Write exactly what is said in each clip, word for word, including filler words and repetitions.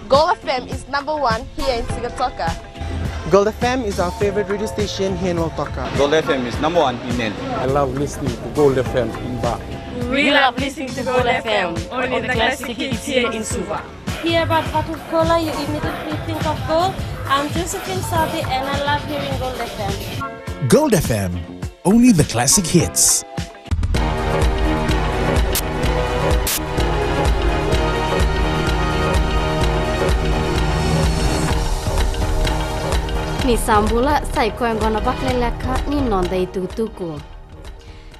Gold F M is number one here in Sigatoka. Gold F M is our favorite radio station here in Lautoka. Gold F M is number one in Nadi. I love listening to Gold F M in Ba. We love listening to Gold F M, only the classic hits here in Suva. Hear about Vatukoula, you immediately think of gold. I'm Josephine Sabi and I love hearing Gold F M. Gold F M, only the classic hits. Ni sa bula, sa i koya oqo na vakaleleka ni noda itukutuku.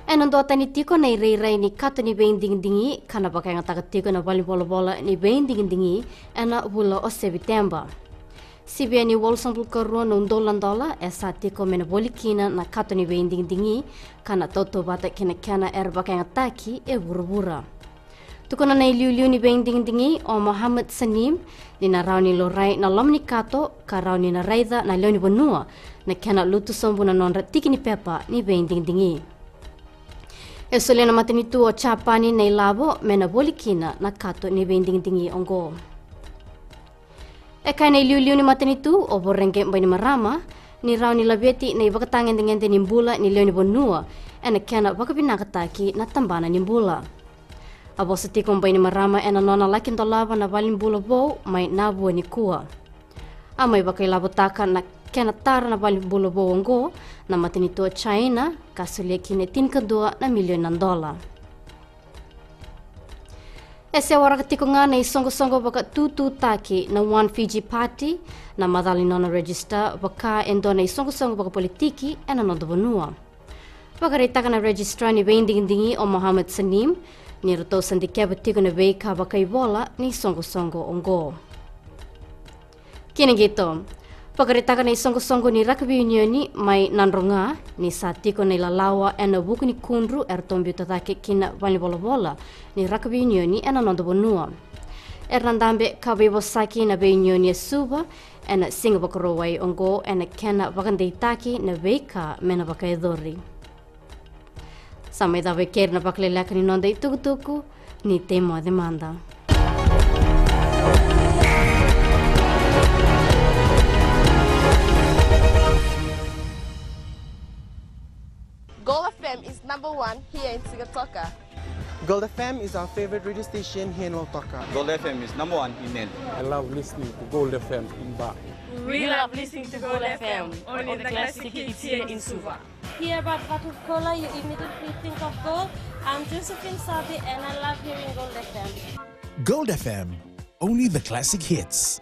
Ena duatani tiko na irairai ni kato ni veidigidigi ka na vakayagataka tiko na valenivolavola ni veidigidigi ena vula o Seviteba. Sivia ni walusagavulu ka rua na udolu na dola e sa tiko me na voli kina na kato ni veidigidigi ka na tautauvata kei na kena era vakayagataki e vuravura. Tukuna na iliuliu ni veidigidigi o Mohammed Saneem ni na rawa ni laurai na loma ni kato ka rawa ni na raica na lewe ni vanua na kena lutu sobu na nodra tiki ni pepa ni veidigidigi. E solia na matanitu o Japani na ilavo me na voli kina na kato ni veidigidigi oqo. E kaya na iliuliu ni matanitu o Voreqe Bainimarama ni rawa ni laveti na ivakatagedegede ni bula ni lewe ni vanua ena kena vakavinakataki na tabana ni bula. A vosa tiko o Bainimarama ena nona laki dolava na valenibula vou mai Navua nikua. A mai vakailavotaka na kena tara na valenibula vou oqo na matanitu o China ka solia kina e tinikadua na milioni na dola. E se waraka tiko ga na isoqosoqo vakatututaki na One Fiji Party na macala ni nona register vaka e dua na isoqosoqo vakapolitiki ena noda vanua. Vakaraitaka na registrar ni veidigidigi o Mohammed Saneem ni ratou sa dikeva tiko na veika vakaivola ni isoqosoqo oqo. Kina qito, vakaraitaka na isoqosoqo ni rakavi unioni mai Nadroga ni sa tiko na ilalawa ena vuku ni kudru eratou biuta cake kina valenivolavola ni rakavi unioni ena noda vanua. Era na dabe ka veivosaki na veiunioni e Suva ena siga Vakarauwai oqo ena kena vakadeitaki na veika me na vakayacori. Sa mai cava e keri na vakaleleka ni noda itukutuku, ni tei moce mada. Gold F M is number one here in Sigatoka. Gold F M is our favorite radio station here in Lautoka. Gold F M is number one in Nadi. I love listening to Gold F M in Ba. We love listening to Gold F M, only the classic hits here in Suva. Hear about Vatukoula, you immediately think of gold. I'm Josephine Sabi and I love hearing Gold F M. Gold F M, only the classic hits.